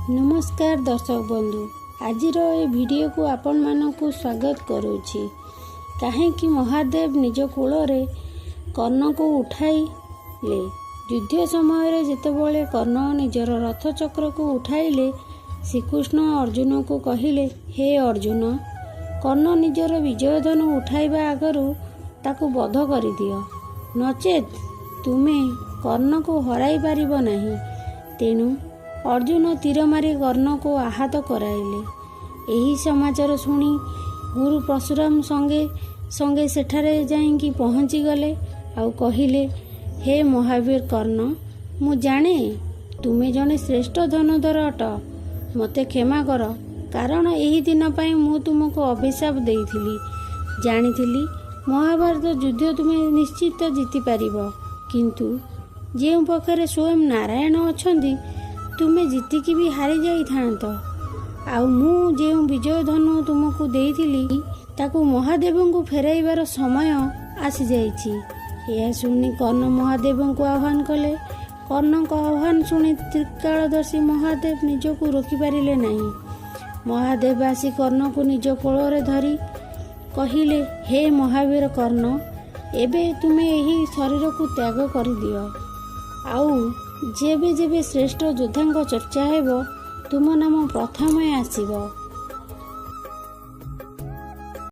ନମସ୍କାର ଦର୍ଶକ ବନ୍ଧୁ, ଆଜିର ଏ ଭିଡ଼ିଓକୁ ଆପଣମାନଙ୍କୁ ସ୍ୱାଗତ କରୁଛି। କାହିଁକି ମହାଦେବ ନିଜ କୋଳରେ କର୍ଣ୍ଣକୁ ଉଠାଇଲେ? ଯୁଦ୍ଧ ସମୟରେ ଯେତେବେଳେ କର୍ଣ୍ଣ ନିଜର ରଥ ଚକ୍ରକୁ ଉଠାଇଲେ, ଶ୍ରୀକୃଷ୍ଣ ଅର୍ଜୁନକୁ କହିଲେ, ହେ ଅର୍ଜୁନ, କର୍ଣ୍ଣ ନିଜର ବିଜୟଧନୁ ଉଠାଇବା ଆଗରୁ ତାକୁ ବଧ କରିଦିଅ, ନଚେତ୍ ତୁମେ କର୍ଣ୍ଣକୁ ହରାଇ ପାରିବ ନାହିଁ। ତେଣୁ ଅର୍ଜୁନ ତୀର ମାରି କର୍ଣ୍ଣକୁ ଆହତ କରାଇଲେ। ଏହି ସମାଚାର ଶୁଣି ଗୁରୁ ପରଶୁରାମ ସଙ୍ଗେ ସଙ୍ଗେ ସେଠାରେ ଯାଇକି ପହଞ୍ଚିଗଲେ ଆଉ କହିଲେ, ହେ ମହାବୀର କର୍ଣ୍ଣ, ମୁଁ ଜାଣେ ତୁମେ ଜଣେ ଶ୍ରେଷ୍ଠ ଧନୁର୍ଦ୍ଧର ଅଟ। ମୋତେ କ୍ଷମା କର, କାରଣ ଏହି ଦିନ ପାଇଁ ମୁଁ ତୁମକୁ ଅଭିଶାପ ଦେଇଥିଲି। ଜାଣିଥିଲି ମହାଭାରତ ଯୁଦ୍ଧ ତୁମେ ନିଶ୍ଚିତ ଜିତିପାରିବ, କିନ୍ତୁ ଯେଉଁ ପକ୍ଷରେ ସ୍ୱୟଂ ନାରାୟଣ ଅଛନ୍ତି, ତୁମେ ଜିତିକି ବି ହାରି ଯାଇଥାନ୍ତ। ଆଉ ମୁଁ ଯେଉଁ ବିଜୟ ଧନୁ ତୁମକୁ ଦେଇଥିଲି, ତାକୁ ମହାଦେବଙ୍କୁ ଫେରାଇବାର ସମୟ ଆସିଯାଇଛି। ଏହା ଶୁଣି କର୍ଣ୍ଣ ମହାଦେବଙ୍କୁ ଆହ୍ୱାନ କଲେ। କର୍ଣ୍ଣଙ୍କ ଆହ୍ୱାନ ଶୁଣି ତ୍ରିକାଳଦର୍ଶୀ ମହାଦେବ ନିଜକୁ ରୋକିପାରିଲେ ନାହିଁ। ମହାଦେବ ଆସି କର୍ଣ୍ଣକୁ ନିଜ କୋଳରେ ଧରି କହିଲେ, ହେ ମହାବୀର କର୍ଣ୍ଣ, ଏବେ ତୁମେ ଏହି ଶରୀରକୁ ତ୍ୟାଗ କରିଦିଅ। ଆଉ ଯେବେ ଯେବେ ଶ୍ରେଷ୍ଠ ଯୋଦ୍ଧାଙ୍କ ଚର୍ଚ୍ଚା ହେବ, ତୁମ ନାମ ପ୍ରଥମେ ଆସିବ।